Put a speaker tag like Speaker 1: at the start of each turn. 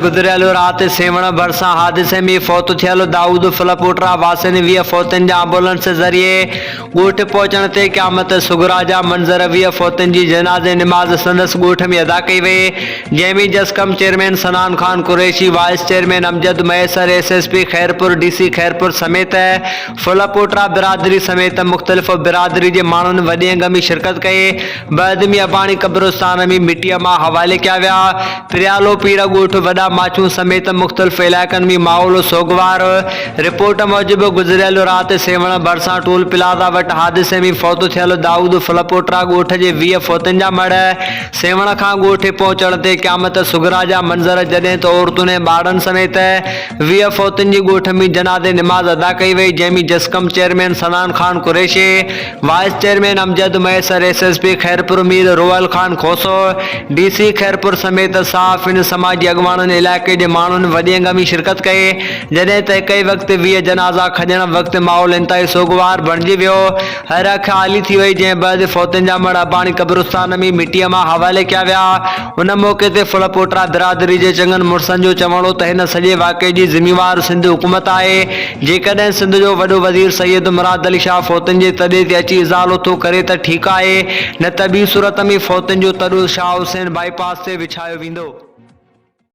Speaker 1: گذريل رات سيوهڻ ڀرسان حادثي ۾ فوت ٿيل دائود ڦلپوٽرا واسين 20 فوتين جا ايمبولنس ذريعي ڳوٺ پهچڻ تي قيامت صغريٰ جا منظر 20 فوتين جي جنازي نماز سندس ڳوٺ ۾ ادا ڪئي وئي جنهن ۾ جسقم chairman Sanan Khan Qureshi, vice chairman Amjad Mahesar, S S P Khairpur, D C Khairpur سميت ڦلپوٽرا برادري سميت مختلف برادري جي ماڻهن وڏي انگ ۾ شرڪت ڪئي. بعد ۾ اباڻي قبرستان ۾ مٽيء مان حوالي ڪيا ويا. پريالو پير ڳوٺ وڏا ماڇون سميت مختلف علائقن ۾ ماحول سوڳوار. رپورٽ موجب گذريل رات سيوهڻ ڀرسان ٽول پلازا وٽ حادثي ۾ فوت ٿيل دائود ڦلپوٽرا ڳوٺ جي 20 فوتين جا مڙهه سيوهڻ کان ڳوٺ پهچڻ تي قيامت صغريٰ جا منظر جڏهن ته عورتن ۽ ٻارڙن سميت 20 فوتين جي ڳوٺ ۾ جنازي نماز ادا ڪئي وئي جنهن ۾ جسقم chairman Sanan Khan Qureshi, vice chairman Amjad Mahesar, S S P Khairpur Mir Rohal Khan Khoso, D C Khairpur سميت صحافين، سماجي اڳواڻن، علائقي جي ماڻهن وڏي انگ ۾ شرڪت ڪئي، جڏهن ته هڪ ئي وقت 20 جنازا کڄڻ وقت ماحول انتهائي سوڳوار بڻجي ويو، هر اک آلي ٿي وئي، جنهن بعد فوتين جا مڙهه اباڻي قبرستان ۾ مٽيء مان حوالي ڪيا ويا. ان موقعي تي ڦلپوٽرا برادري جي چڱن مڙسن جو چوڻ هو ته هن سڄي واقعي جي ذميوار سنڌ حڪومت آهي، جيڪڏهن سنڌ جو وڏو وزير سيد مراد علي شاهه فوتين جي تڏي تي اچي ازالو ٿو ڪري ته ٺيڪ آهي نه ته ٻي صورت ۾ فوتين جو تڏو شاهه حسين بائي پاس تي وڇايو ويندو.